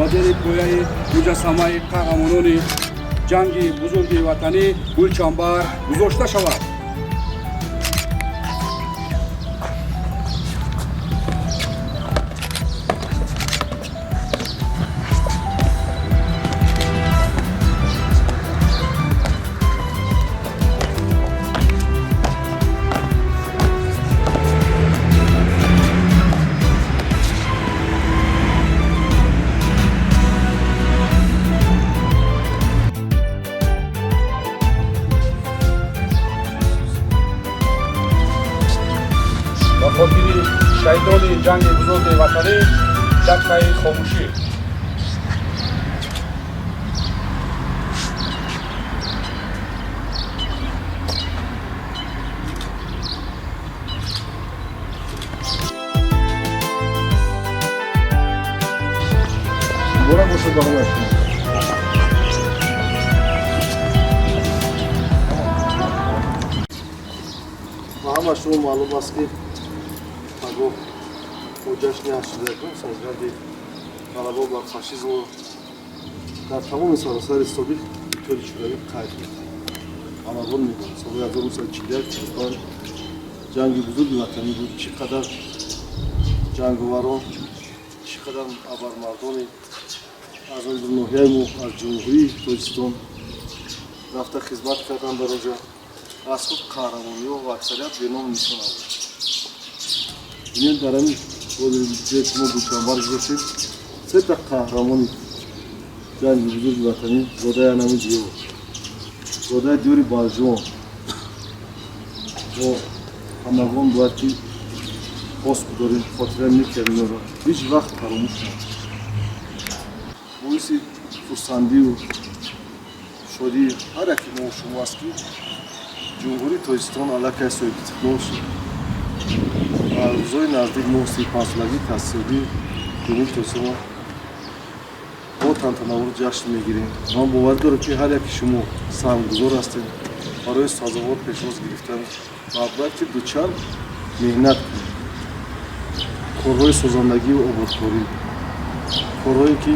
Ба зери пояи муҷассамаи қаҳрамонони ҷанги бузурги ватанӣ гулчамбар гузошта шавад. Ба хотири шаҳидони ҷанги бузурги ватанӣ дақиқаи хомӯшӣ. Муборак бошад ба ҳамаи шумо. Ба ҳама шумо маълум аст, ки пагоҳ бо ҷашни 81-ум солгарди ғалаба бар фашизму дар тамоми саросари собиқ Иттиҳоди Шӯравӣ қайд мекунад. Ҳамагон медонанд, соли 1941-45 ҷанги бузурги ватанӣ буд. Чӣ қадар ҷанговарон, чӣ қадар абармардони аз ноҳияи мо, аз Ҷумҳурии Тоҷикистон рафта хизмат карданд дар онҷо, аз худ қаҳрамониҳо ва аксарият беному нишон аввал. Бинед, дар ҳамин ҷое ки мо гулчамбар гузоштем, сета қаҳрамони ҷанги бузурги ватанӣ зодаи анами диёр, зодаи диёри Балҷувон. Мо ҳамагон бояд ки пос бидорем хотираи некиро, ҳеҷ вақт фаромӯш накунем. Боиси хурсандию шодии ҳар яке мо шумо аст, ки Ҷумҳурии Тоҷикистон аллакай соҳибистиқлол шуд ва рӯзҳои наздик мо 35-солагии таъсисёбии Ҷумҳурии Тоҷикистонро бо тантанавор ҷашн мегирем. Ман боварӣ дорам, ки ҳар яки шумо саҳмгузор ҳастед барои сазовор пешвоз гирифтан ва бояд ки дучанд меҳнат кунед. Корҳои созандагию ободкорӣ, корҳое ки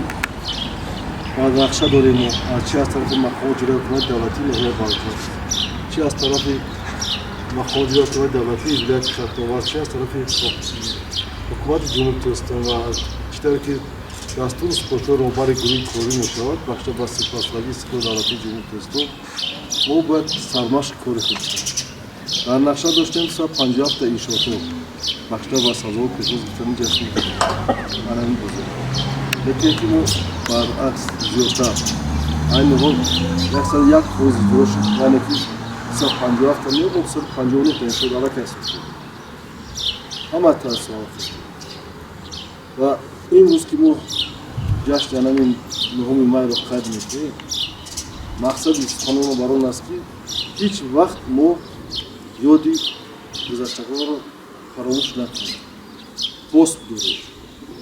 ба нақша дорем мо, чи аз тарафи мақомоти ҷирои ҳукумати давлатии ноҳияи Балҷувон, чи аз тарафи мақомоти ҷирои ҳукумати давлатии вилояти Хатлон, чи аз тарафи ҳукумати Ҷумҳурии Тоҷикистон ва чӣ тавре ки дастуру супоришҳои роҳбари гурӯҳи корӣ мешавад, бахшида ба 35-солагии истиқлоли давлатии Ҷумҳурии Тоҷикистон, мо бояд сармашқи кори худ шавем. Дар нақша доштем 157 иншоотҳо бахшида ба сазовор пешвоз гирифтани ҷашни анами бузург, лекин ки мо баръакс зиёдтар, айни ҳол 101% иҷро шуд, яъне ки 157 не, мо 159 иншоот аллакай сохтем, ҳама таъсиҳо. Ва имрӯз ки мо ҷашни анами 9-уми майро қайд мекунем, мақсади суханони мо бар он аст, ки ҳеҷ вақт мо ёди гузаштагонро фаромӯш накунем, пос бидорем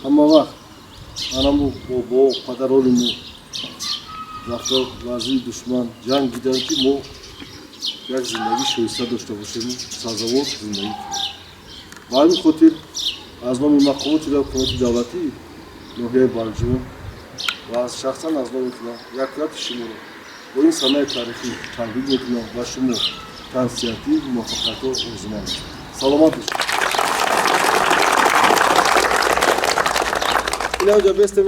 ҳама вақт. Анаму бобо падарони мо рафта вазири душман ҷанг диданд, ки мо як зиндагии шоиста дошта бошему сазовор зиндагӣ кунем. Ба ҳамин хотир аз номи мақомоти ҳукумати давлатии ноҳияи Балҷувон ва аз шахсан аз номи худам якояки шуморо бо ин санаи таърихӣ табрик мекунам ва шумо тансиҳатӣ муваффақиятҳо орзумандам. Саломат бошед. Инаҷа бестем.